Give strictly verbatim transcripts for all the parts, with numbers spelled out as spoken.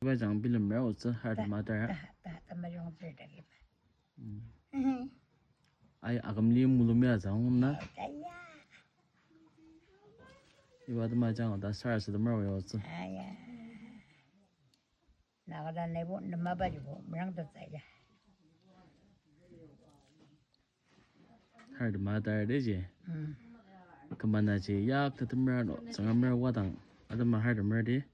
Iba jang bilemer otsü, har ta, temadanger. Ta, ta, temajung tsür ta kiba. Mm. Mhm. Ai, akümli mulumi ajang na? Aya. Iba temajang oda sarasadema oya otsü. Aya. Nagada nebo nemaba jibo merang tatsü ya. Har tema tar de ji. Mm. Kemana ji yak tetemer no, Tsüngrem wadang, atema har temer di.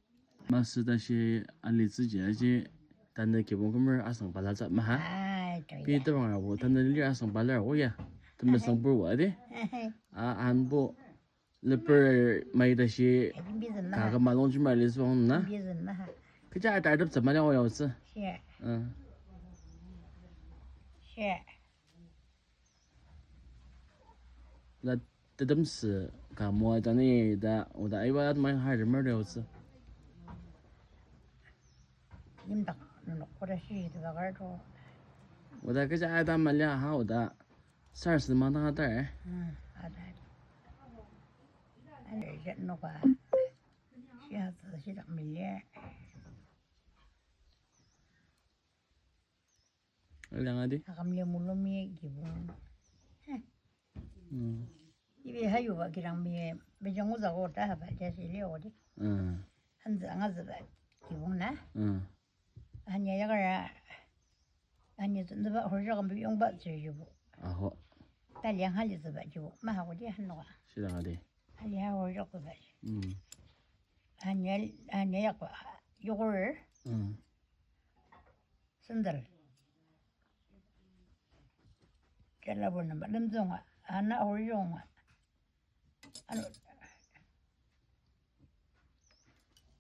Masü tashi alitsü ji aji, tanü kibong kümer asang bala tsü maha. Ai, to ya. Pi tebang rabo, tanü lir asang bala rabo ya. Temesang burwa de. A, anbo. Leper mai tashi. Ajin bizem maha. Kaka malong jima lisong na. Ajin bizem maha. Kecha atar dep tsü mali oya otsü. Shia. Uh. Shia. La tetemsü ka moa ta ni ta, oda aiba at mai har mer de otsü. Yimdak nunok koda shi tebakar to. Oda kecha ata malia ha oda sarasadema dang atar. Hmm, ata. Ane jet noka. Shi atsü shi dak milia. Alang adi. Akümli mulumi kibong. Hmm. Ibi hayuba kirang mi, bejang uzako ta haba jasi leo di. Hmm. Hanzi angazüba kibong na. Hmm. Hanya yakara, hanya zündaba horjak ambi yongba zirjibo. Aho. Tali ang hali züba jibo, maha ko di hanoka. Shidang adi. Hali ha horjak züba. Hmm. Hanya, hanya yakba, yogur. Hmm. Sandal. Jala bo nem lemzonga, ana horjonga. Ano.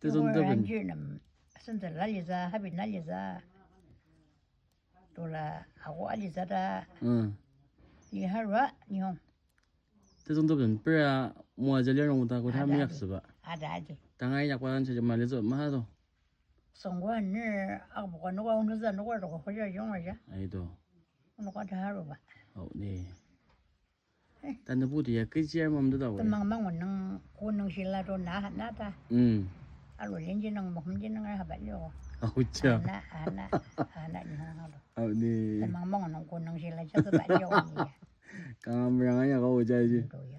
Tezon teben. Anjir nem sandal aliza, habin aliza. Tola ako aliza ta. Hmm. Ni harua, ni hong. Tezon teben pera mua jali rong ta ko ta miyak süba. Ada aji. Tangai yakba kan saja malizo maha to. Songkwa nir akboka noka unuza noka toko hoja yong aja. Aido. Noka ta haruba. Oh, ni. Eh. Tanü puti ya kechi ya mam da wa. Temang mangun nang kunung shila to na, na ta. Mm. Alo lenji nang mahum ji nang haba lio. Ahucha. Ana, ana, ana ni hang alo. Oh, ni. Temang mangun nang kunung shila ja to ba lio ni ya. Kanga meranga ya kau ja ji. Ndo ya.